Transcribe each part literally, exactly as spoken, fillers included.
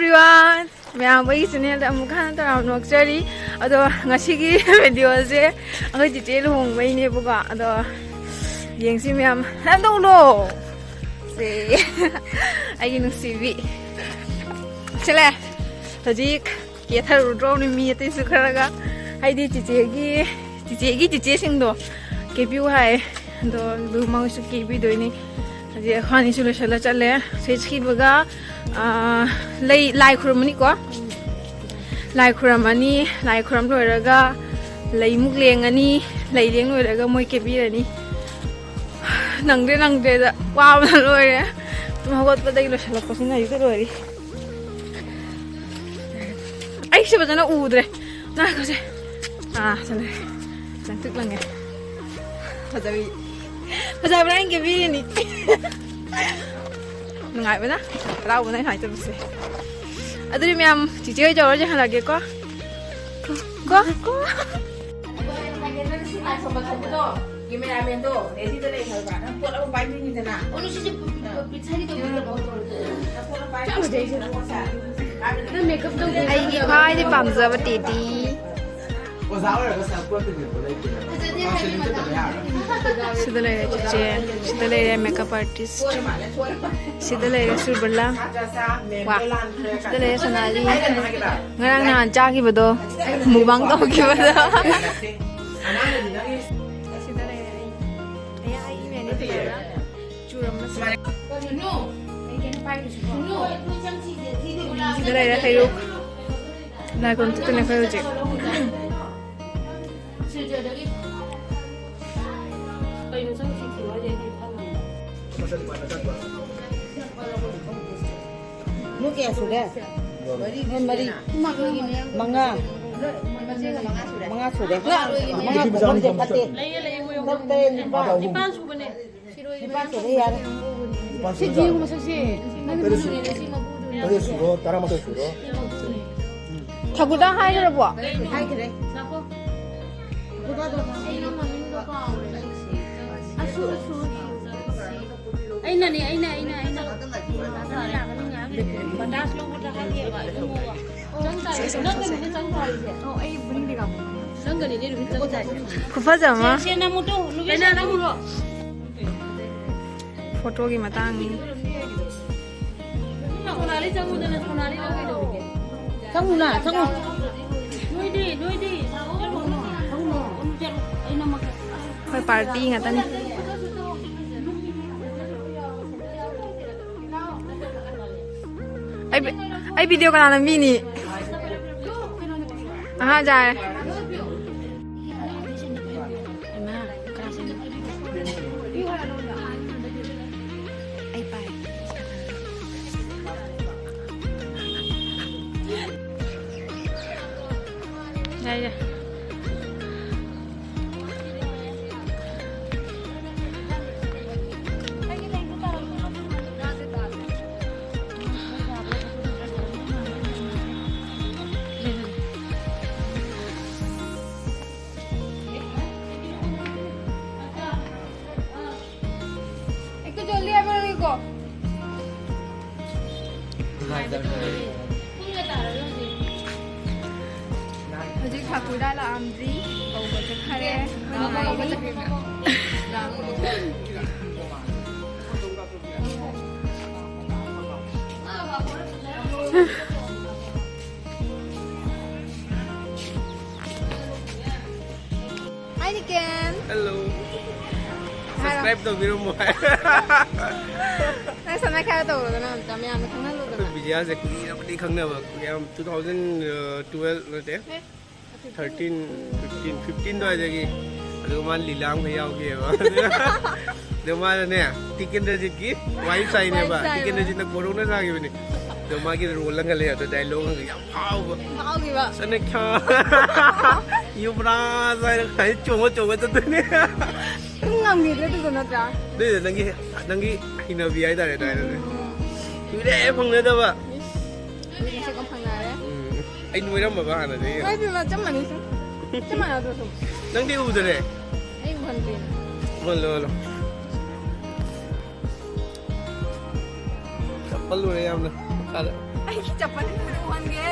Everyone, ꯃꯌꯥꯝ ꯑꯩꯒꯤ ꯆꯦꯅꯦꯜꯗ ꯑꯃꯨꯛ ꯍꯟꯅ ꯇꯔꯥꯝꯅ ꯑꯣꯛꯆꯔꯤ꯫ ꯑꯗꯣ ꯉꯁꯤꯒꯤ ꯚꯤꯗꯤꯑꯣꯁꯦ ꯑꯩꯈꯣꯏ ꯆꯤꯆꯦ ꯂꯨꯍꯣꯡꯕꯩꯅꯦꯕꯀꯣ꯫ ꯑꯗꯣ ꯌꯦꯡꯁꯤ ꯃꯌꯥꯝ꯫ ꯅꯪ ꯇꯧꯅꯣ꯫ ꯁꯦ꯫ ꯑꯩꯒꯤ ꯅꯨꯡꯁꯤꯕꯤ꯫ ꯁꯤꯂꯦ꯫ ꯍꯧꯖꯤꯛ ꯀꯦꯊꯔꯨꯗ꯭ꯔꯣꯕꯅꯤ ꯃꯤ ꯑꯇꯩꯁꯨ ꯈꯔꯒ꯫ ꯍꯥꯏꯗꯤ ꯆꯤꯆꯦꯒꯤ, ꯆꯤꯆꯦꯒꯤ ꯆꯤꯆꯦꯁꯤꯡꯗꯣ ꯀꯦꯕꯤꯌꯨ ꯍꯥꯏ꯫ ꯑꯗꯣ ꯑꯗꯨ ꯃꯣꯏꯁꯨ ꯀꯦꯕꯤꯗꯣꯏꯅꯤ꯫ ꯍꯧꯖꯤꯛ ꯑꯩꯈꯣꯏ ꯑꯅꯤꯁꯨ ꯂꯣꯏꯁꯤꯜꯂ ꯆꯠꯂꯦ꯫ ꯁꯤꯠꯈꯤꯕꯒ, ꯑꯥ, ꯂꯩ, ꯂꯥꯏ ꯈꯨꯔꯨꯝꯃꯅꯤꯀꯣ꯫ ꯂꯥꯏ ꯈꯨꯔꯨꯝꯃꯅꯤ꯫ ꯂꯥꯏ ꯈꯨꯔꯨꯝ ꯂꯣꯏꯔꯒ ꯂꯩꯃꯨꯛ ꯂꯦꯡꯉꯅꯤ꯫ ꯂꯩ ꯂꯦꯡ ꯂꯣꯏꯔꯒ ꯃꯣꯏ ꯀꯦꯕꯤꯔꯅꯤ꯫ ꯅꯪꯗ꯭ꯔꯦ, ꯅꯪꯗ꯭ꯔꯦꯗ꯫ ꯋꯥꯕꯅ ꯂꯣꯏꯔꯦ꯫ ꯇꯨꯝ ꯍꯧꯒꯠꯄꯗꯒꯤ ꯂꯣꯏꯁꯤꯜꯂꯛꯄꯁꯤꯅ ꯍꯧꯖꯤꯛꯇ ꯂꯣꯏꯔꯦ꯫ ꯑꯩꯁꯦ ꯐꯖꯅ ꯎꯗ꯭ꯔꯦ꯫ ꯉꯥꯏꯈꯣꯁꯦ꯫ ꯑꯥ, ꯁꯤꯗ ꯂꯩꯔꯦ꯫ ꯂꯪꯇ꯭ꯔꯤꯛ ꯂꯪꯉꯦ꯫ ꯐꯖꯕꯤ꯫ ꯐꯖꯕ꯭ꯔꯥ? ꯑꯩꯅ ꯀꯦꯕꯤꯔꯤꯅꯤ꯫ ꯅꯨꯡꯉꯥꯏꯕꯅ, ꯍꯔꯥꯎꯕꯅ ꯑꯩ ꯁꯨꯃꯥꯏꯅ ꯇꯧꯕꯁꯦ꯫ ꯑꯗꯨꯗꯤ ꯃꯌꯥꯝ, ꯆꯤꯆꯦ ꯍꯣꯏ ꯇꯧꯔꯁꯦ, ꯍꯜꯂꯛꯑꯒꯦꯀꯣ꯫ ꯀꯣ, ꯀꯣ꯫ ꯀꯦꯃꯦꯔꯥꯃꯦꯟꯗꯣ ꯔꯦꯗꯤꯗ ꯂꯩ ꯍꯥꯏꯕ꯫ ꯅꯪ ꯄꯣꯠ ꯑꯃ ꯄꯥꯏꯗꯣꯏꯅꯤꯗꯅ꯫ ꯑꯣ, ꯁꯤꯁꯦ ꯄꯤꯊꯔꯤꯗꯣ ꯅꯪ ꯄꯣꯠ ꯑꯃ ꯄꯥꯏꯗꯣꯏꯅꯤꯗꯅ꯫ ꯑꯩꯒꯤ ꯈ꯭ꯋꯥꯏꯗꯒꯤ ꯄꯥꯝꯖꯕ ꯇꯦꯗꯤ꯫ ꯑꯣꯖꯥ ꯑꯣꯏꯔꯒ ꯁꯦꯜꯐ ꯒ꯭ꯔꯣꯠꯇꯨꯗꯤ ꯂꯩꯇꯦꯗꯅ꯫ ꯐꯖꯗꯦ ꯍꯥꯏꯕ ꯃꯇꯝꯗ꯫ ꯁꯤꯗ ꯂꯩꯔꯦ ꯆꯤꯆꯦ, ꯁꯤꯗ ꯂꯩꯔꯦ ꯃꯦꯀꯞ ꯑꯥꯔꯇꯤꯁ, ꯁꯤꯗ ꯂꯩꯔꯦ ꯁꯨꯔꯕꯂꯥ꯫ ꯋꯥ꯫ ꯁꯤꯗ ꯂꯩꯔꯦ ꯁꯣꯅꯥꯂꯤ꯫ ꯉꯔꯥꯡ ꯅꯍꯥꯟ ꯆꯥꯈꯤꯕꯗꯣ, ꯃꯨꯛꯕꯥꯡ ꯇꯧꯈꯤꯕꯗꯣ꯫ ꯁꯤꯗ ꯂꯩꯔꯦ ꯑꯩ꯫ ꯑꯩ, ꯑꯩꯒꯤ ꯃꯦꯅꯦꯖꯔ꯫ ꯆꯨꯔꯝꯕꯁꯦ꯫ ꯁꯤꯗ ꯂꯩꯔꯦ ꯍꯩꯔꯨꯛ꯫ ꯂꯥꯏ ꯈꯨꯔꯨꯝ ꯆꯠꯇꯣꯏꯅꯦ ꯑꯩꯈꯣꯏ ꯍꯧꯖꯤꯛ꯫ ꯀꯩꯅꯣ ꯆꯪꯁꯤ ꯊꯤꯔꯣ ꯍꯥꯏꯗꯤ ꯑꯩꯗꯤ ꯈꯪꯉꯝꯃꯣꯏ꯫ ꯅꯣꯏ ꯀꯌꯥ ꯁꯨꯔꯦ? ꯅꯣꯏ ꯃꯔꯤ꯫ ꯃꯉꯥ꯫ ꯃꯉꯥ ꯁꯨꯔꯦ꯫ ꯃꯉꯥ ꯀꯣꯛꯐꯝꯁꯦ ꯐꯠꯇꯦ꯫ ꯂꯩꯌꯦ, ꯂꯩꯌꯦ, ꯃꯣꯏ ꯑꯍꯨꯝ꯫ ꯇꯔꯨꯛ, ꯇꯔꯦꯠ, ꯅꯤꯄꯥꯜ꯫ ꯅꯤꯄꯥꯜ ꯁꯨꯕꯅꯦ꯫ ꯅꯤꯄꯥꯜ ꯁꯨꯔꯦ, ꯌꯥꯔꯦ꯫ ꯅꯤꯄꯥꯜ ꯁꯤ ꯁꯨꯔꯦ꯫ ꯖꯤꯡ ꯃꯁꯛꯁꯦ꯫ ꯅꯪꯒꯤ ꯇꯔꯦꯠ ꯁꯨꯔꯦ꯫ ꯃꯗꯨꯅꯦ, ꯁꯤ ꯃꯄꯨꯗꯨꯅꯦ꯫ ꯇꯔꯦꯠ ꯁꯨꯔꯣ, ꯇꯔꯥꯃꯥꯊꯣꯏ ꯁꯨꯔꯣ꯫ ꯁꯤ ꯃꯄꯨꯗꯨꯅꯦ꯫ ꯊꯥꯒꯨꯗꯥ ꯍꯥꯏꯈ꯭ꯔꯕꯣ? ꯍꯥꯏꯈ꯭ꯔꯦ꯫ ꯉꯥꯏꯈꯣ꯫ ꯊꯥꯒꯨꯗꯥꯗꯣ꯫ ꯑꯩꯒꯤ ꯃꯃꯤꯡꯗꯣ ꯀꯥꯎꯔꯦ꯫ ꯑꯁꯨ, ꯑꯁꯨ, ꯑꯁꯨ꯫ ꯑꯩꯅꯅꯦ, ꯑꯩꯅ, ꯑꯩꯅ, ꯑꯩꯅ꯫ ꯂꯥꯛꯀꯅꯤ, ꯉꯥꯏꯍꯥꯛ꯫ ꯕꯇꯥꯁ ꯂꯧꯕꯗ ꯍꯥꯏꯒꯦꯕ, ꯏꯕꯨꯡꯉꯣ꯫ ꯆꯪ ꯇꯥꯔꯦ꯫ ꯅꯪꯒꯅꯤꯅꯦ ꯆꯪ ꯇꯥꯔꯤꯁꯦ꯫ ꯑꯣ, ꯑꯩ ꯕꯨꯅꯤꯡꯗ ꯂꯥꯛꯄꯅꯦ꯫ ꯅꯪꯒꯅꯤꯅꯦ ꯔꯨꯕꯤ ꯆꯪ ꯇꯥꯔꯤꯁꯦ꯫ ꯈꯨꯐꯖ ꯑꯃ꯫ ꯁꯦ, ꯁꯦ, ꯅꯝꯃꯨ ꯇꯨ, ꯔꯨꯕꯤ ꯁꯦ, ꯅꯝꯃꯨꯔꯣ꯫ ꯐꯣꯇꯣꯒꯤ ꯃꯇꯥꯡꯅꯤ꯫ ꯁꯣꯅꯥꯂꯤ ꯆꯪꯉꯨꯗꯅ, ꯁꯣꯅꯥꯂꯤ ꯂꯧꯒꯦ ꯇꯧꯔꯤꯒꯦ꯫ ꯆꯪꯉꯨꯅ, ꯆꯪꯉꯨ꯫ ꯅꯣꯏꯗꯤ, ꯅꯣꯏꯗꯤ꯫ ꯆꯠꯂꯣ, ꯆꯠꯂꯣ, ꯑꯩ ꯅꯝꯃꯛꯀꯦ꯫ ꯑꯩꯈꯣꯏ ꯄꯥꯔꯇꯤ ꯉꯥꯛꯇꯅꯤ꯫ ꯑꯩ ꯚꯤ-, ꯑꯩ ꯚꯤꯗꯤꯑꯣ ꯀꯅꯥꯅ ꯃꯤꯅꯤ? ꯑꯍꯥ, ꯌꯥꯔꯦ꯫ ꯑꯩ ꯄꯥꯏ꯫ ꯌꯥꯏ, ꯌꯥꯏ꯫ একটু জলদি আবার ওই গো। ꯍꯧꯖꯤꯛ ꯊꯥꯀꯨꯔꯗꯥ ꯂꯥꯛꯑꯝꯗ꯭ꯔꯤ, ꯀꯧꯕ ꯆꯠꯈꯔꯦ꯫ ꯑꯩꯈꯣꯏ ꯉꯥꯏꯔꯤ꯫ Hi, Niken. Hello. Hi. Subscribe ꯇꯧꯕꯤꯔꯝꯃꯣ ꯍꯥꯏ꯫ ꯅꯪ ꯁꯝꯅ ꯈꯔ ꯇꯧꯔꯣꯗꯅ ꯑꯝꯇ, ꯃꯌꯥꯝꯅ ꯈꯪꯍꯜꯂꯣꯗꯅ꯫ ꯑꯩꯈꯣꯏ ꯕꯤꯖꯤꯌꯥꯁꯦ ꯀꯨꯏꯔꯕꯗꯤ ꯈꯪꯅꯕ, ꯀꯌꯥꯝ two thousand twelve ꯅꯠꯇꯦ, thirteen, fifteen, fifteen ꯑꯗꯨꯋꯥꯏꯗꯒꯤ꯫ ꯑꯗꯨꯒ ꯃꯥꯅ ꯂꯤꯂꯥ ꯑꯃꯈꯛ ꯌꯥꯎꯈꯤꯑꯕ꯫ ꯑꯗꯨ ꯃꯥꯅꯅꯦ, ꯇꯤꯀꯦꯟꯗ꯭ꯔꯖꯤꯠꯀꯤ wife ꯁꯥꯏꯅꯦꯕ꯫ Wife ꯁꯥꯏꯕ꯫ ꯇꯤꯀꯦꯟꯗ꯭ꯔꯖꯤꯠꯅ ꯀꯣꯔꯧꯅ ꯁꯥꯈꯤꯕꯅꯦ꯫ ꯑꯗꯣ ꯃꯥꯒꯤ role ꯑꯃꯒ ꯂꯩ, ꯑꯗꯣ dialogue ꯑꯃꯒ ꯌꯥꯝ ꯐꯥꯎꯕ꯫ ꯐꯥꯎꯈꯤꯕ꯫ ꯆꯠꯅꯈ꯭ꯌꯥ꯫ ꯌꯨꯕ꯭ꯔꯥꯖ ꯍꯥꯏꯔꯒ ꯍꯥꯏ ꯆꯣꯡꯉ ꯆꯣꯡꯉ ꯆꯠꯇꯣꯏꯅꯦ꯫ ꯑꯗꯨꯝ ꯉꯝꯈꯤꯗ꯭ꯔꯦ ꯑꯗꯨꯁꯨ ꯅꯠꯇ꯭ꯔꯥ? ꯑꯗꯨꯏꯗꯤ ꯅꯪꯒꯤ, ꯅꯪꯒꯤ ꯍꯩꯅꯕꯤ ꯍꯥꯏꯇꯥꯔꯦ ꯑꯗꯨꯃꯥꯏꯅ꯫ ꯎꯝ꯫ ꯀꯨꯏꯔꯦ ꯐꯪꯅꯗꯕ꯫ ꯏꯁ, ꯉꯁꯤ ꯀꯝ ꯐꯪꯅꯔꯦ? ꯎꯝ꯫ ꯑꯩ ꯅꯣꯏꯔꯝꯃꯕ ꯍꯥꯟꯅꯗꯒꯤ? ꯏꯃꯥꯏ ꯄꯦꯝꯃ, ꯆꯞ ꯃꯥꯟꯅꯩ ꯁꯨꯝ꯫ ꯆꯞ ꯃꯥꯟꯅꯗ꯭ꯔꯣ ꯁꯨꯝ? ꯅꯪꯗꯤ ꯎꯗꯔꯦ? ꯑꯩ ꯎꯍꯟꯗ꯭ꯔꯤ꯫ ꯎꯍꯜꯂꯣ, ꯎꯍꯜꯂꯣ꯫ ꯌꯥꯝ ꯄꯜꯂꯨꯔꯦ ꯌꯥꯝꯅ ꯃꯈꯥꯗ꯫ ꯑꯩꯒꯤ ꯆꯄꯜ ꯎꯍꯟꯒꯦ꯫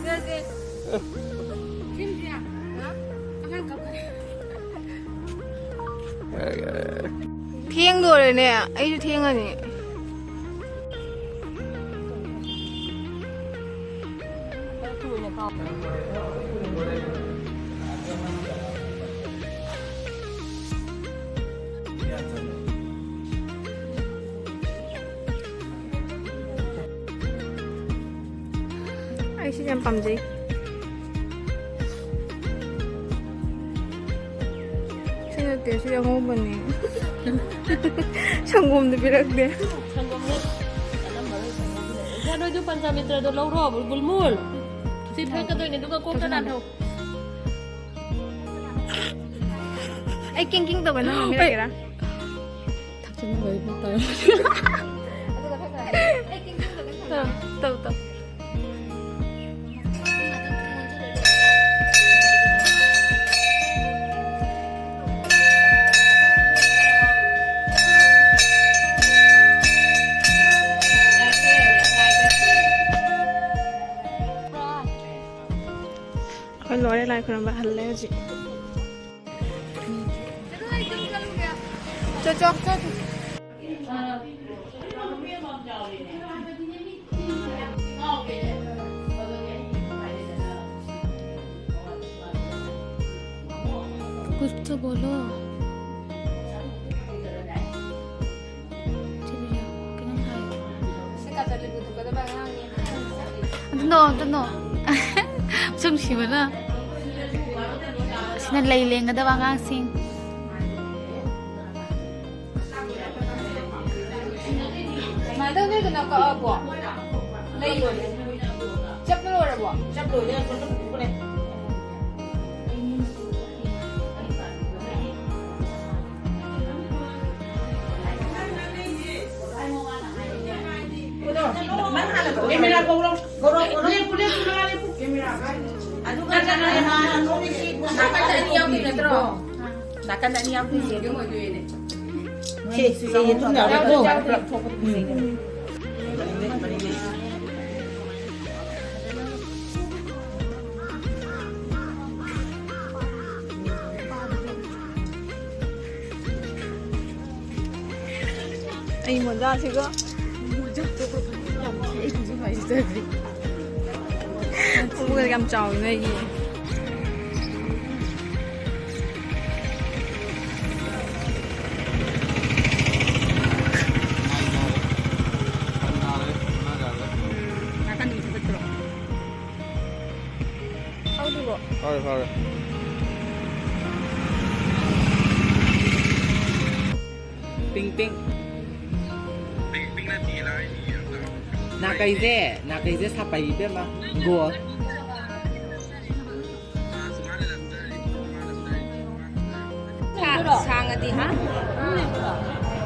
ꯁꯦ, ꯁꯦ꯫ ꯁꯤꯝꯁꯦ, ꯍꯥ? ꯑꯉꯥꯡ ꯀꯞꯀꯅꯤ꯫ ꯊꯦꯡꯗꯣꯔꯦꯅꯦ, ꯑꯩꯁꯨ ꯊꯦꯡꯉꯅꯤ꯫ ꯑꯩ ꯁꯤ ꯌꯥꯝ ꯄꯥꯝꯖꯩ꯫ ꯁꯤ ꯅꯠꯇꯦ, ꯁꯤ ꯑꯉꯧꯕꯅꯤ꯫ ꯁꯪꯒꯣꯝꯗꯤ ꯄꯤꯔꯛꯇꯦ꯫ ꯁꯪꯒꯣꯝꯅꯦ꯫ ꯑꯅꯝꯕ ꯂꯣꯏ ꯁꯪꯒꯣꯝꯅꯦ꯫ ꯏꯆꯥ, ꯅꯣꯏꯗꯨ ꯄꯟꯆꯥꯃꯤꯇ꯭ꯔꯗꯣ ꯂꯧꯔꯣ, ꯕꯨꯜꯕꯨꯜ꯫ ꯁꯤ ꯊꯛꯀꯗꯣꯏꯅꯦ, ꯑꯗꯨꯒ ꯀꯣꯛꯇ ꯅꯥꯟꯊꯧ꯫ ꯑꯩ ꯀꯤꯡ ꯀꯤꯡ ꯇꯧꯕ ꯅꯪ ꯉꯥꯡꯕꯤꯔꯒꯦꯔꯥ? ꯊꯛꯆꯤꯟꯅꯕ ꯏꯕꯨꯡ ꯇꯧꯔꯦ꯫ ꯇꯧ, ꯇꯧ, ꯇꯧ꯫ ꯑꯩꯈꯣꯏ ꯂꯣꯏꯔꯦ, ꯂꯥꯏ ꯈꯨꯔꯨꯝꯕ ꯍꯜꯂꯦ ꯍꯧꯖꯤꯛ꯫ ꯆꯣ, ꯆꯣ꯫ कुछ तो बोलो। ꯀꯩꯅꯣꯝ ꯍꯥꯏꯌꯨ꯫ ꯑꯗꯨꯅꯣ, ꯑꯗꯨꯅꯣ꯫ ꯁꯨꯝ ꯁꯤꯕꯅ꯫ ꯁꯤꯅ ꯂꯩ ꯂꯦꯡꯒꯗꯕ ꯑꯉꯥꯡꯁꯤꯡ꯫ ꯃꯥꯗꯧ ꯅꯣꯏꯗꯨꯅ ꯀꯛꯑꯕꯣ? ꯂꯩ ꯂꯣꯏꯔꯦ꯫ ꯆꯞꯅ ꯂꯣꯏꯔꯕꯣ? ꯆꯞ ꯂꯣꯏꯔꯦ, ꯁꯣꯝꯗ ꯄꯨꯊꯣꯛꯈ꯭ꯔꯦ꯫ ꯀꯦꯃꯦꯔꯥ ꯀꯧꯔꯣ꯫ ꯀꯧꯔꯣ, ꯀꯧꯔꯣ꯫ ꯂꯦꯞꯄꯨ, ꯂꯦꯞꯄꯨ, ꯅꯪ ꯂꯦꯞꯄꯨ꯫ ꯀꯦꯃꯦꯔꯥ ꯄꯥꯏ꯫ ꯑꯗꯨꯒ ꯅꯪ ꯅꯍꯥꯟ ꯅꯣꯏꯒꯤ ꯁꯤ ꯅꯥꯀꯟꯗ ꯑꯅꯤ ꯌꯥꯎꯗꯣꯏ ꯅꯠꯇ꯭ꯔꯣ? ꯅꯥꯀꯟꯗ ꯑꯅꯤ ꯌꯥꯎꯗꯣꯏꯅꯦ꯫ ꯁꯦ, ꯁꯦ, ꯁꯦ, ꯌꯦꯇꯨꯝ ꯌꯥꯎꯔꯦ꯫ ꯄꯨꯂꯞ ꯊꯣꯛꯄꯗꯨ ꯎꯝ꯫ ꯑꯩ ꯃꯣꯖꯥꯁꯤꯒ꯫ ꯈꯣꯡꯎꯞꯀ ꯌꯥꯝ ꯆꯥꯎꯋꯤ ꯅꯣꯏꯒꯤ꯫ ꯎꯝ, ꯅꯥꯀꯟꯗꯤ ꯊꯥꯗꯠꯇ꯭ꯔꯣ? ꯍꯧꯗ꯭ꯔꯤꯕꯣ? ꯐꯥꯔꯦ, ꯐꯥꯔꯦ꯫ ꯄꯤꯡ ꯄꯤꯡ꯫ ꯅꯥꯀꯩꯁꯦ, ꯅꯥꯀꯩꯁꯦ ꯁꯥꯄꯩ ꯏꯕꯦꯝꯃ꯫ ꯒꯣꯜ꯫ ꯁꯥ-, ꯁꯥꯡꯉꯗꯤ, ꯍꯥ?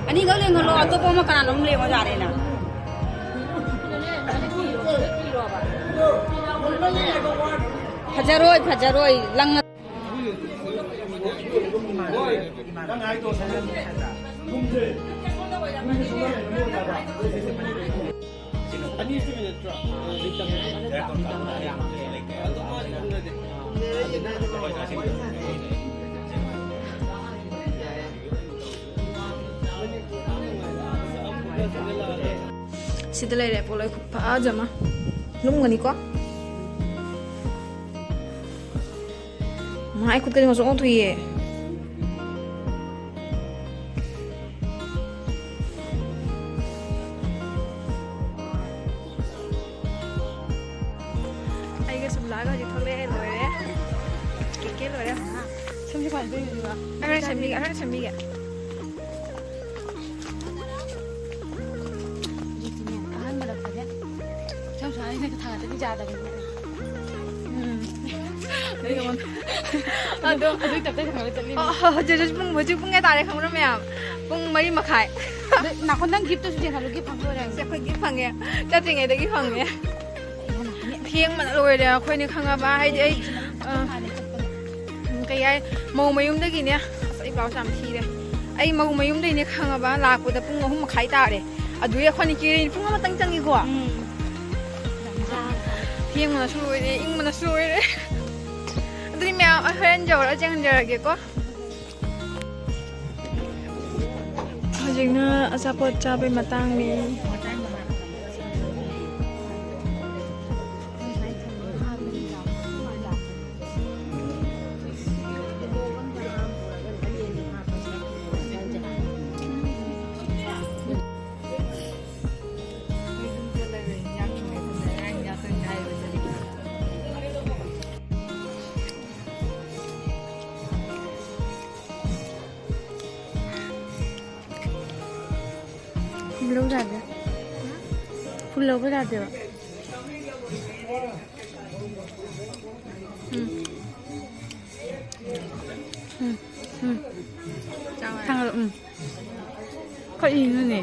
ꯑꯅꯤꯈꯛ ꯂꯦꯡꯍꯜꯂꯣ, ꯑꯇꯣꯞꯄ ꯑꯃ ꯀꯅꯥꯅꯣꯝ ꯂꯦꯡꯉꯣ ꯌꯥꯔꯦꯅ꯫ ꯐꯖꯔꯣꯏ, ꯐꯖꯔꯣꯏ, ꯂꯪꯉ- ꯁꯤꯗ ꯂꯩꯔꯦ ꯄꯣꯠꯂꯣꯏ ꯈꯨꯐꯖ ꯑꯃ꯫ ꯂꯨꯝꯒꯅꯤꯀꯣ? ꯃꯥ, ꯑꯩ ꯈꯨꯠꯀꯗꯤ ꯉꯧꯊꯣꯛ ꯉꯧꯊꯣꯛꯏꯌꯦ꯫ ꯑꯩꯒ ꯁꯨꯝꯂꯥꯒ ꯍꯧꯖꯤꯛ ꯊꯣꯛꯂꯛꯑꯦ, ꯂꯣꯏꯔꯦ꯫ ꯀꯦꯛ ꯀꯦꯛ ꯂꯣꯏꯔꯦ꯫ ꯁꯝꯁꯦ ꯀꯃꯥꯏꯅ ꯇꯧꯔꯤꯅꯣ? ꯑꯩ ꯍꯣꯔꯦꯟ ꯁꯦꯝꯕꯤꯒꯦ, ꯑꯩ ꯍꯣꯔꯦꯟ ꯁꯦꯝꯕꯤꯒꯦ꯫ ꯍꯧꯖꯤꯛꯇꯤꯅꯦ, ꯑꯍꯥꯟꯕꯗ ꯐꯖ-, ꯁꯝ ꯁꯨꯃꯥꯏꯅ ꯊꯥꯡꯒꯠ ꯆꯠꯄꯤ ꯌꯥꯗꯕꯅꯤꯅ꯫ ꯎꯝ꯫ ꯑꯗꯣ ꯑꯗꯨꯒꯤ ꯇꯞꯇꯥꯏ ꯊꯥꯡꯒꯠꯂ ꯆꯠꯂꯤꯅꯦ꯫ ꯑꯣ, ꯍꯧꯖꯤꯛ, ꯍꯧꯖꯤꯛ ꯄꯨꯡ, ꯍꯧꯖꯤꯛ ꯄꯨꯡ ꯀꯌꯥ ꯇꯥꯔꯦ ꯈꯪꯕ꯭ꯔꯥ ꯃꯌꯥꯝ? ꯄꯨꯡ ꯃꯔꯤ ꯃꯈꯥꯏ꯫ ꯑꯗꯣ ꯅꯥꯀꯣꯡ ꯅꯪ ꯒꯤꯐꯇꯨꯁꯨ ꯌꯦꯡꯍꯜꯂꯨ, ꯒꯤꯐ ꯐꯪꯕ ꯑꯣꯏꯔꯝꯅꯤ꯫ ꯑꯁ, ꯑꯩꯈꯣꯏ ꯒꯤꯐ ꯐꯪꯉꯦ꯫ ꯆꯠꯇ꯭ꯔꯤꯉꯩꯗꯒꯤ ꯐꯪꯉꯦ꯫ ꯊꯦꯡꯕꯅ ꯂꯣꯏꯔꯦ ꯑꯩꯈꯣꯏꯅ ꯈꯪꯉꯕ, ꯍꯥꯏꯗꯤ ꯑꯩ, ꯑ, ꯎꯝ, ꯀꯩ ꯍꯥꯏ, ꯃꯧ ꯃꯌꯨꯝꯗꯒꯤꯅꯦ꯫ ꯑꯁ, ꯑꯩ ꯕ꯭ꯂꯥꯎꯁ ꯌꯥꯝ ꯊꯤꯔꯦ꯫ ꯑꯩ ꯃꯧ ꯃꯌꯨꯝꯗꯒꯤꯅꯦ ꯈꯪꯉꯕ, ꯂꯥꯛꯄꯗ ꯄꯨꯡ ꯑꯍꯨꯝ ꯃꯈꯥꯏ ꯇꯥꯔꯦ꯫ ꯑꯗꯨꯗꯤ ꯑꯩꯈꯣꯏꯅ ꯀꯦꯔꯤꯅꯤ ꯄꯨꯡ ꯑꯃꯇꯪ ꯆꯪꯉꯤꯀꯣ꯫ ꯎꯝ꯫ ꯊꯦꯡꯕꯅꯁꯨ ꯂꯣꯏꯔꯦ, ꯏꯪꯕꯅꯁꯨ ꯂꯣꯏꯔꯦ꯫ ꯑꯗꯨꯗꯤ ꯃꯌꯥꯝ, ꯑꯩ ꯍꯣꯔꯦꯟ ꯌꯧꯔꯒ ꯆꯦꯟꯖꯔꯒꯦꯀꯣ꯫ ꯍꯧꯖꯤꯛꯅ ꯑꯆꯥꯄꯣꯠ ꯆꯥꯕꯩ ꯃꯇꯥꯡꯅꯤ꯫ ꯐꯨꯜ ꯂꯧꯕ ꯌꯥꯗꯦ꯫ ꯐꯨꯜ ꯂꯧꯕ ꯌꯥꯗꯦꯕ꯫ ꯎꯝ꯫ ꯎꯝ꯫ ꯎꯝ꯫ ꯆꯥꯎ ꯍꯥꯏꯔꯣ? ꯊꯥꯡꯒꯠꯂꯣ꯫ ꯎꯝ꯫ ꯀꯔꯤꯅꯣꯅꯦ?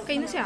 ꯀꯩꯅꯣ ꯁꯦ?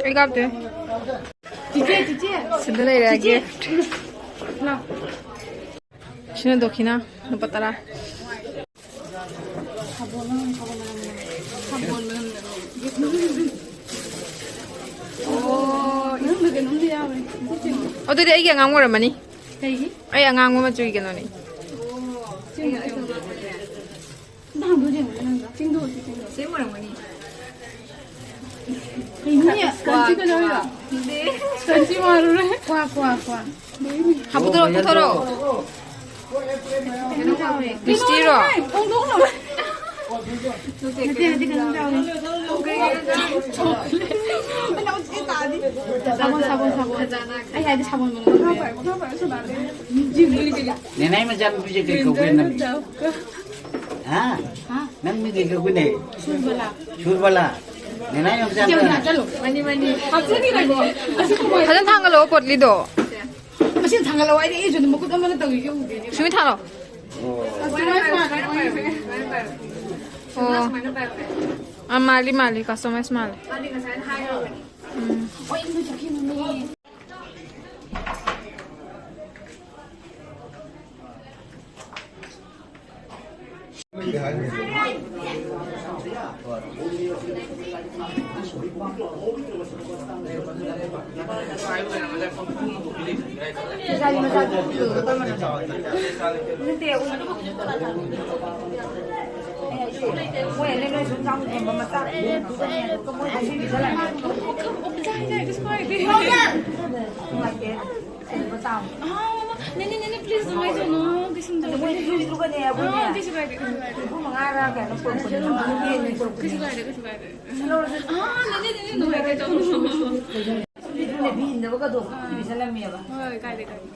ꯑꯩ ꯀꯥꯞꯇꯦ꯫ ꯁꯤꯗ ꯂꯩꯔꯦ gift꯫ ꯁꯤꯅ ꯗꯣꯈꯤꯅꯥ ꯂꯨꯄꯥ ꯇꯔꯥ꯫ ꯑꯣ, ꯃꯅꯨꯡꯗ ꯀꯩꯅꯣꯝꯗꯤ ꯌꯥꯎꯔꯦ꯫ ꯑꯗꯨꯗꯤ ꯑꯩꯒꯤ ꯑꯉꯥꯡ ꯑꯣꯏꯔꯝꯃꯅꯤ꯫ ꯀꯩꯒꯤ? ꯑꯩ ꯑꯉꯥꯡꯕ ꯃꯆꯨꯒꯤ ꯀꯩꯅꯣꯅꯦ꯫ ꯑꯝꯇ ꯍꯥꯡꯗꯣꯛꯑ ꯌꯦꯡꯉꯨꯅꯦ ꯅꯪꯗꯣ꯫ ꯆꯤꯡꯗꯣꯛꯑꯣ, ꯆꯤꯡꯗꯣꯛꯑꯣ꯫ ꯁꯤ ꯑꯣꯏꯔꯝꯒꯅꯤ꯫ ꯀꯩꯅꯣꯅꯦ, ꯁ꯭ꯀꯟꯆꯤ ꯀꯩꯅꯣ ꯍꯥꯏꯔꯣ? ꯁ꯭ꯀꯟꯆꯤ ꯃꯥꯜꯂꯨꯔꯦ꯫ ꯀ꯭ꯋꯥ, ꯀ꯭ꯋꯥ, ꯀ꯭ꯋꯥ꯫ ꯍꯥ, ꯄꯨꯊꯣꯔꯛꯑꯣ, ꯄꯨꯊꯣꯔꯛꯑꯣ꯫ ꯀꯩꯅꯣ ꯆꯥꯎꯋꯦ꯫ ꯃꯤꯁꯇꯤꯔꯣ? ꯅꯠꯇꯦ, ꯅꯠꯇꯦ, ꯀꯩꯅꯣ ꯆꯥꯎꯋꯦ꯫ ꯁꯥꯄꯣꯟ, ꯁꯥꯄꯣꯟ, ꯁꯥꯄꯣꯟ꯫ ꯑꯩ ꯍꯥꯏꯗꯤ ꯁꯥꯄꯣꯟ ꯃꯅꯨꯡꯗ꯫ ꯅꯦꯅꯥꯏ ꯃꯆꯥꯅꯨꯄꯤꯁꯦ ꯀꯩ ꯀꯧꯒꯦ ꯅꯪ? ꯍꯥ? ꯍꯥ? ꯅꯪ ꯃꯤꯡ ꯀꯩ ꯀꯧꯒꯦꯅꯦ? ꯁꯨꯔꯕꯂꯥ꯫ ꯁꯨꯔꯕꯂꯥ꯫ ꯅꯦꯅꯥ ꯌꯥꯝ ꯆꯥꯟꯅ꯫ ꯆꯠꯂꯣ꯫ ꯃꯅꯤ, ꯃꯅꯤ꯫ ꯍꯥꯞꯆꯅꯤꯡꯉꯥꯏꯀꯣ꯫ ꯑꯁꯤ ꯀꯃꯥꯏꯅ ꯐꯖꯅ ꯊꯥꯡꯒꯠꯂꯛꯑꯣ, ꯄꯣꯠꯂꯤꯗꯣ꯫ ꯃꯁꯤ ꯊꯥꯡꯒꯠꯂꯛꯑꯣ ꯍꯥꯏꯗꯤ ꯑꯩꯁꯨ ꯑꯗꯨꯝ ꯃꯈꯨꯠ ꯑꯃꯅ ꯇꯧꯔꯤꯁꯦ ꯎꯗꯦꯅꯦ꯫ ꯁꯨꯃꯤ ꯊꯥꯡꯒꯠꯂꯣ꯫ ꯑꯣ꯫ ꯑꯣ꯫ ꯑꯥ, ꯃꯥꯜꯂꯤ, ꯃꯥꯜꯂꯤ, customize ꯃꯥꯜꯂꯦ꯫ ꯃꯥꯗꯤ ꯉꯁꯥꯏꯅ ꯍꯥꯏꯈ꯭ꯔꯕꯅꯤ꯫ ꯎꯝ꯫ ꯍꯣꯏ, ꯏꯃꯨꯡ ꯆꯠꯈꯤꯕꯅꯦ꯫ ꯅꯠꯇꯦ, ꯃꯣꯏ ꯑꯅꯤ ꯅꯣꯏ ꯁꯨꯝ ꯆꯥꯎꯅ ꯊꯝꯕ ꯃꯆꯥ ꯃꯣꯏ ꯍꯥꯏꯖꯤꯟꯕꯤꯗ ꯂꯥꯛꯑꯦ꯫ ꯅꯨꯡꯉꯥꯏꯇꯦ꯫ ꯅꯦꯅꯦ, ꯅꯦꯅꯦ, please, ꯅꯨꯡꯉꯥꯏꯇꯦ, no, ꯀꯩꯁꯨꯝ ꯇꯧꯗꯦ꯫ ꯃꯣꯏ ꯐꯤꯁꯇꯨꯒꯅꯦ ꯑꯩꯈꯣꯏꯅꯦ꯫ ꯑꯥ, ꯀꯩꯁꯨ ꯀꯥꯏꯗꯦ, ꯀꯩꯁꯨ ꯀꯥꯏꯗꯦ꯫ ꯅꯤꯐꯨ ꯃꯉꯥꯔ ꯀꯩꯅꯣ ꯄꯨꯔꯛꯄꯅꯦ꯫ ꯀꯩꯁꯨ ꯀꯥꯏꯗꯦ, ꯀꯩꯁꯨ ꯀꯥꯏꯗꯦ꯫ ꯑꯥ, ꯅꯦꯅꯦ, ꯅꯦꯅꯦ, ꯅꯨꯡꯉꯥꯏꯇꯦ, ꯇꯧꯔꯣ꯫ ꯃꯤꯗꯨꯅ ꯐꯤ ꯏꯟꯗꯕꯒꯗꯣ ꯄꯤꯕꯤ ꯆꯠꯂꯝꯃꯦꯕ꯫ ꯍꯣꯏ, ꯀꯥꯏꯗꯦ, ꯀꯥꯏꯗꯦ꯫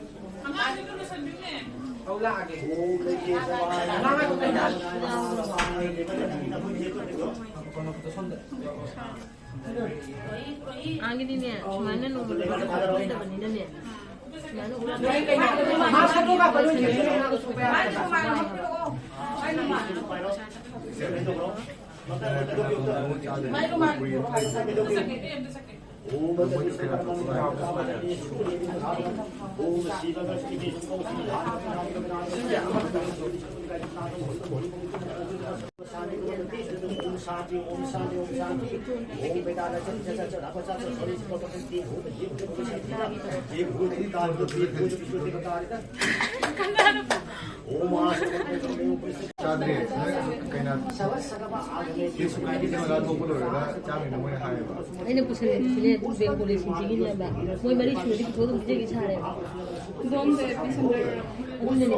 ꯑꯥꯒꯤꯗꯤꯅꯦ, ꯁꯨꯃꯥꯏꯅ ꯅꯣꯡꯃ ꯅꯣꯡꯃꯒꯤ ꯄꯨꯟꯗꯕꯅꯤꯅꯅꯦ, ꯁꯨꯃꯥꯏꯅ ꯎꯔꯛꯄ ꯆꯥꯗ꯭ꯔꯤ꯫ ꯅꯣꯏ ꯀꯩꯅꯣ, ꯀꯦꯁ ꯀꯩꯅꯣ ꯊꯣꯛꯄ ꯂꯣꯏꯔꯒ ꯆꯥꯗ꯭ꯔꯤꯅ ꯃꯣꯏꯅ ꯍꯥꯏꯌꯦꯕ꯫ ꯑꯩꯅ ꯄꯨꯁꯜꯂꯛꯄꯁꯤꯅꯦ, ꯕꯦꯡꯒꯣꯂꯤꯁꯤꯡꯁꯤꯒꯤꯅꯦꯕ꯫ ꯃꯣꯏ ꯃꯔꯤ ꯁꯨꯔꯗꯤ ꯄꯨꯊꯣꯛꯑ ꯑꯗꯨꯝ ꯄꯤꯖꯒꯦ ꯁꯥꯔꯦꯕ꯫ ꯑꯗꯨꯅꯅꯦ꯫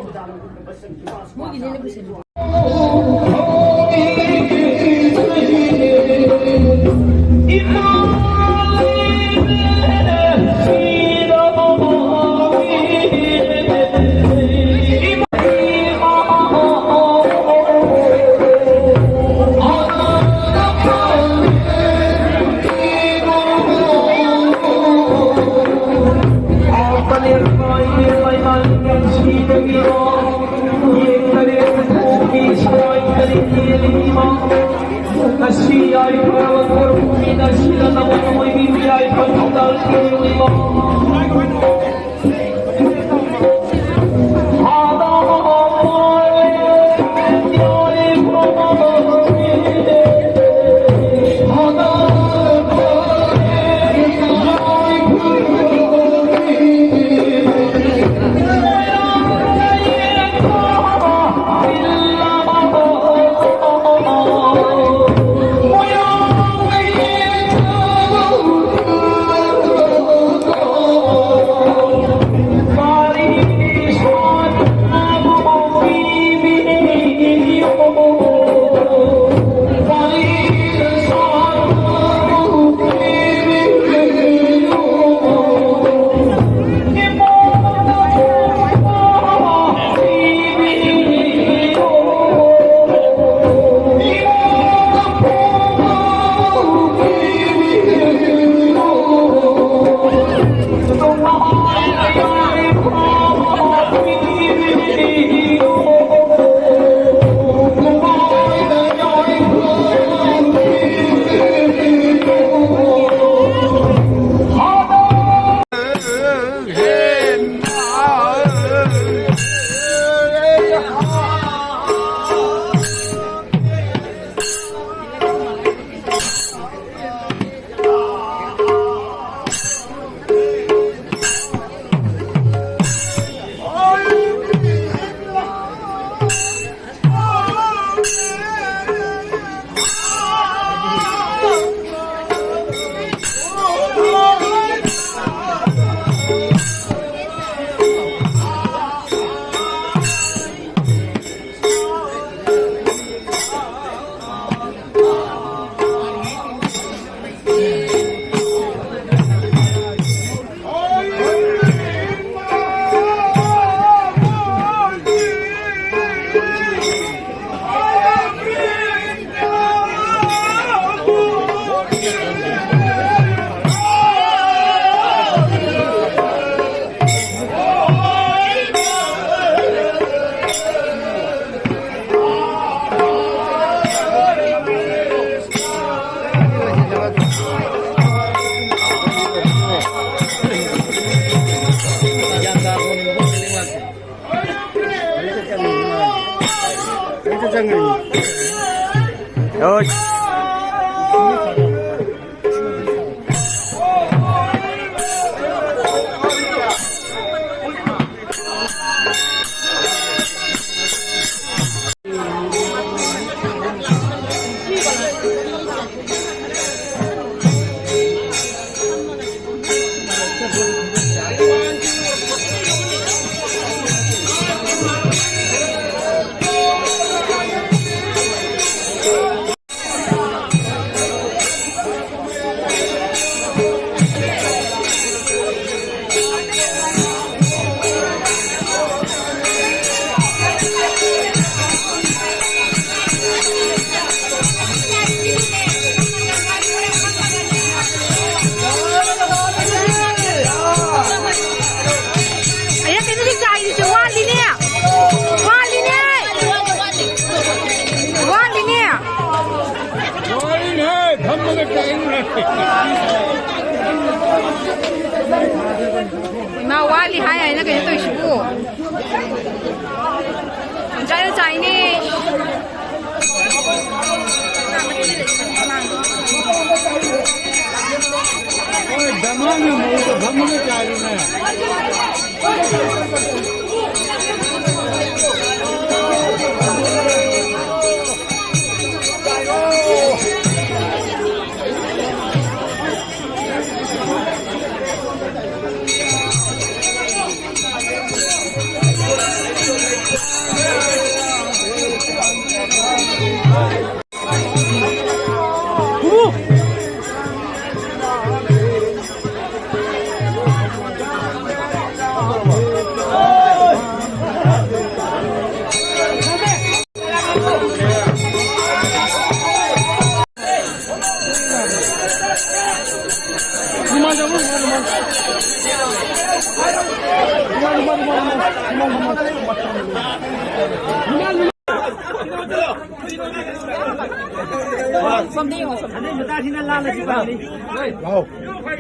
ꯃꯣꯏꯒꯤꯁꯦ ꯑꯩꯅ ꯄꯨꯁꯜꯂꯛꯄ꯫ ꯍꯣꯏ꯫ ꯑꯌꯥ, ꯀꯩꯅꯣꯗꯤ ꯆꯥꯏꯔꯤꯁꯦ ꯋꯥꯠꯂꯤꯅꯦ꯫ ꯋꯥꯠꯂꯤꯅꯦ꯫ ꯋꯥꯠꯂꯤꯅꯦ꯫ ꯋꯥꯠꯂꯤꯅꯦ꯫ ꯐꯝꯃꯒ ꯆꯥꯏꯔꯤꯅꯦ꯫ ꯏꯃꯥ ꯋꯥꯠꯂꯤ ꯍꯥꯏ ꯍꯥꯏꯅ ꯀꯩꯅꯣ ꯇꯧꯔꯤꯁꯤꯕꯨ? ꯄꯪꯆꯥꯏꯗ ꯆꯥꯏꯅꯦ꯫ ꯍꯣꯏ, ꯗꯃꯥꯡꯅ ꯃꯧꯗ ꯐꯝꯃꯒ ꯆꯥꯔꯤꯅꯦ꯫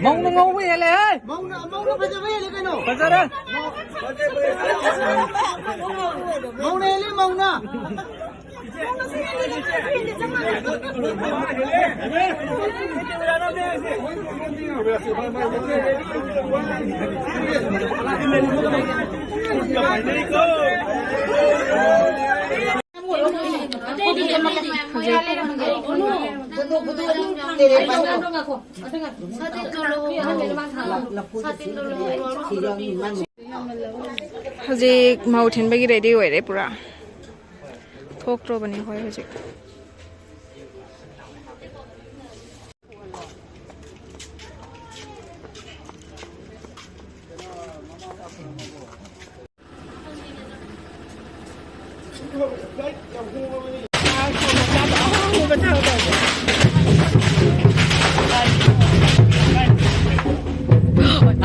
ꯃꯧꯅ ꯉꯧꯕ ꯍꯦꯜꯂꯦ ꯍꯦ꯫ ꯃꯧꯅ, ꯃꯧꯅ ꯐꯖꯕ ꯍꯦꯜꯂꯦ ꯀꯩꯅꯣ꯫ ꯐꯖꯔꯦ꯫ ꯃꯧꯅ ꯍꯦꯜꯂꯦ, ꯃꯧꯅ꯫ ꯍꯧꯖꯤꯛ ꯃꯧ ꯊꯤꯟꯕꯒꯤ ꯔꯦꯗꯤ ꯑꯣꯏꯔꯦ ꯄꯨꯔꯥ꯫ ꯊꯣꯛꯇ꯭ꯔꯣꯕꯅꯤ ꯑꯩꯈꯣꯏ ꯍꯧꯖꯤꯛ꯫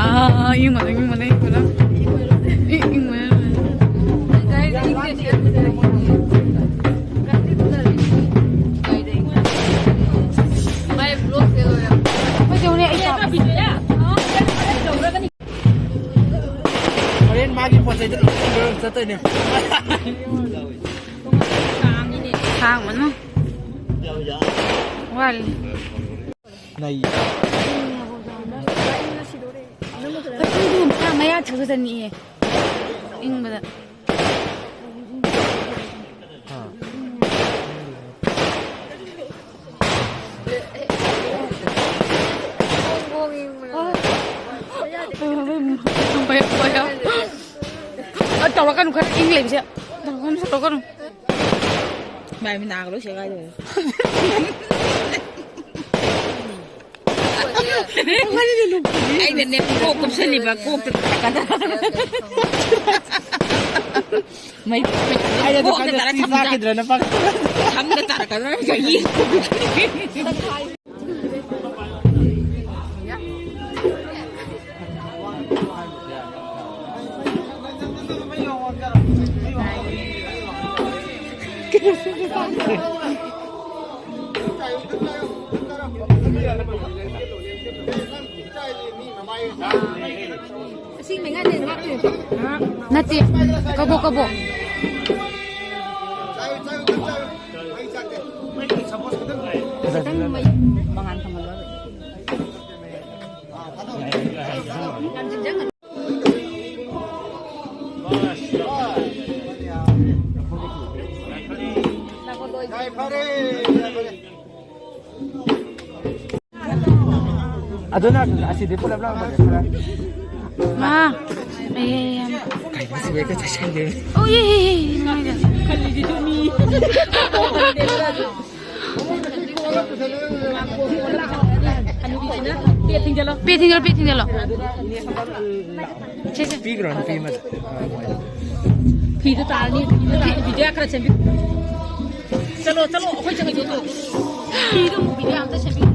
ꯑꯥ, ꯏꯪꯕꯅ, ꯏꯪꯕꯅ, ꯏꯪꯕꯅ꯫ ꯏꯪ-, ꯏꯪꯕꯅ, ꯏꯪꯕꯅ꯫ ꯃꯥꯏ vlog ꯁꯦ ꯂꯣꯏꯔꯦ꯫ ꯑꯩꯈꯣꯏ ꯆꯦ ꯍꯣꯏꯅ ꯑꯩ ꯆꯥꯕ꯫ ꯍꯣꯔꯦꯟ ꯃꯥꯒꯤ ꯄꯣꯠ ꯆꯩꯗꯣ ꯂꯣꯏ ꯆꯠꯇꯣꯏꯅꯦ꯫ ꯁꯥꯡꯕꯅ꯫ ꯋꯥꯠꯂꯤ꯫ ꯅꯩ꯫ ꯀꯩꯅꯣ ꯃꯌꯥ ꯊꯥꯖꯗꯅꯤꯌꯦ꯫ ꯏꯪꯕꯗ꯫ ꯑ, ꯇꯧꯔꯛꯀꯅꯨ, ꯈꯔ ꯏꯪ ꯂꯩꯕꯁꯦ꯫ ꯇꯧꯔꯛꯀꯅꯨ, ꯇꯧꯔꯛꯀꯅꯨ꯫ ꯃꯥꯏ ꯃꯤꯠ ꯅꯥꯒ ꯂꯣꯏ ꯁꯦꯒꯥꯏꯗꯧꯔꯦ꯫ ꯑꯩꯅꯅꯦ ꯀꯣꯛ ꯀꯨꯞꯁꯜꯂꯤꯕ, ꯀꯣꯛꯇ ꯇꯥꯔꯛꯀꯗ꯭ꯔꯥ꯫ ꯃꯩ, ꯃꯩ, ꯑꯩꯅ ꯀꯣꯛꯇ ꯗꯨꯀꯥꯟꯗ ꯇꯥꯔꯛ ꯁꯤ ꯊꯝꯕ꯭ꯔꯥ? ꯆꯥꯈꯤꯗ꯭ꯔꯅ ꯄꯥꯈꯠ- ꯊꯝꯗ ꯇꯥꯔꯛꯀꯗ꯭ꯔꯥ ꯀꯥꯏ ꯌꯦꯡ꯫ ꯅꯠꯇꯦ, ꯀꯕꯣꯛ, ꯀꯕꯣꯛ꯫ ꯑꯗꯨꯅ ꯑꯁꯤꯗꯤ ꯄꯨꯂꯞ ꯂꯥꯛꯄꯗ ꯈꯔ ꯃꯥ ꯑꯦ ꯌꯥꯝ ꯀꯩꯅꯣ ꯁꯤ ꯍꯦꯛꯇ ꯆꯠꯁꯟꯗꯦ꯫ ꯑꯣ ꯌꯦ ꯌꯦ ꯌꯦ ꯅꯣꯏꯗ꯫ ꯄꯦ ꯊꯤꯡꯖꯜꯂꯣ ꯄꯦ ꯊꯤꯡꯖꯜꯂꯣ꯫ ꯁꯦ ꯁꯦ꯫ ꯄꯤꯈ꯭ꯔꯣ ꯅꯨꯄꯤ ꯑꯃꯗ꯫ ꯐꯤꯗꯨ ꯇꯥꯔꯅꯤ ꯐꯤꯗꯨ ꯇꯥꯔꯅꯤ ꯕꯤꯗ꯭ꯌꯥ ꯈꯔ ꯁꯦꯝꯕꯤꯌꯨ꯫ ꯆꯠꯂꯣ ꯆꯠꯂꯣ ꯑꯩꯈꯣꯏ ꯆꯪꯉꯛꯑꯣ꯫ ꯐꯤꯗꯨ ꯕꯤꯗ꯭ꯌꯥ ꯑꯝꯇ ꯁꯦꯝꯕꯤꯌꯨ꯫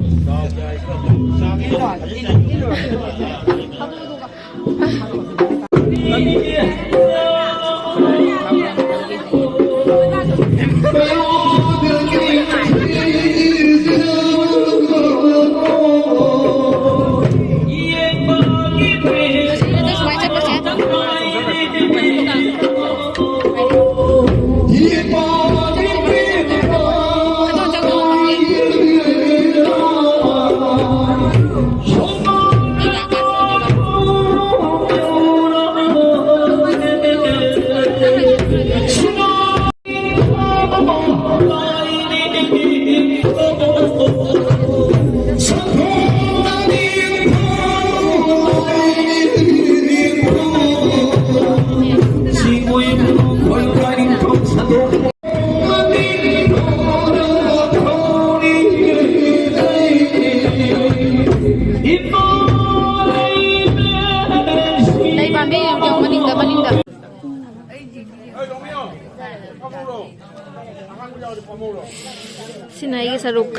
ꯂꯩ ꯄꯥꯝꯕꯤ ꯌꯥꯝ ꯃꯅꯤꯡꯗ ꯃꯅꯤꯡꯗ꯫ ꯁꯤꯅ ꯑꯩꯒꯤ ꯁꯔꯨꯛ꯫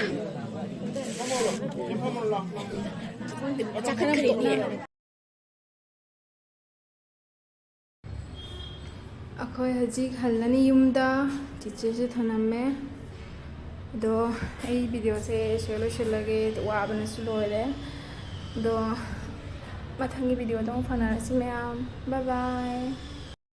ꯑꯩꯈꯣꯏ ꯍꯧꯖꯤꯛ ꯍꯜꯂꯅꯤ ꯌꯨꯝꯗ꯫ ꯆꯤꯆꯦꯁꯨ ꯊꯅꯝꯃꯦ꯫ ꯑꯗꯣ ꯑꯩ ꯚꯤꯗꯤꯑꯣꯁꯦ ꯁꯤꯗ ꯂꯣꯏꯁꯤꯜꯂꯒꯦ꯫ ꯋꯥꯕꯅꯁꯨ ꯂꯣꯏꯔꯦ꯫ ꯑꯗꯣ ꯃꯊꯪꯒꯤ ꯚꯤꯗꯤꯑꯣꯗ ꯑꯃꯨꯛ ꯐꯪꯅꯔꯁꯤ ꯃꯌꯥꯝ꯫ Bye bye꯫